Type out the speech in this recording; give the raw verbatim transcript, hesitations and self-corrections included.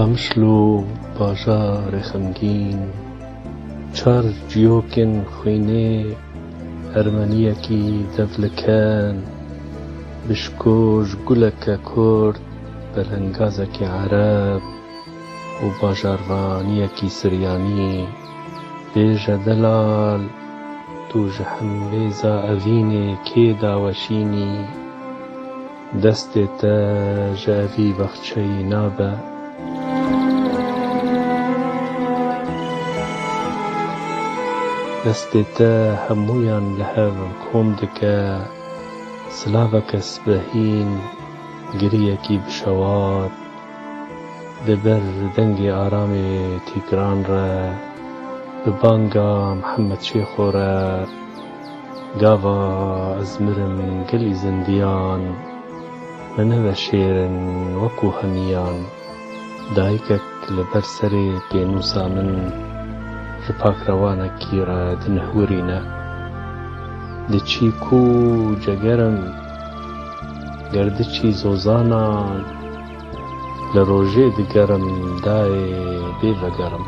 Qamişlo, bajarê xemgîn, çar ciyokên xwînê, ermeniyekî devliken, bişko ji guleke kurd, belengazekî ereb û bajarvaniyekî siryanî. Bêje delal, tu ji hemvêza evînê kê daweşînî? Destê te ji evî baxçeyî nabe. Destê te hemûyan li hev kom dike. Silaveke sibehîn, giriyekî bi şewat, li ber dengê aramê tîkiran re, bi banga Mihemed Şêxo re, gava ez mirim gelî zindiyan, me neveşêrin wekû hemiyan. Dayikek li ber serê pênûsa min ji pakrewanekî re dinihwirîne. Diçî ku cegerim, ger diçî zozanan, li rojê digerim dayê bê vegerim.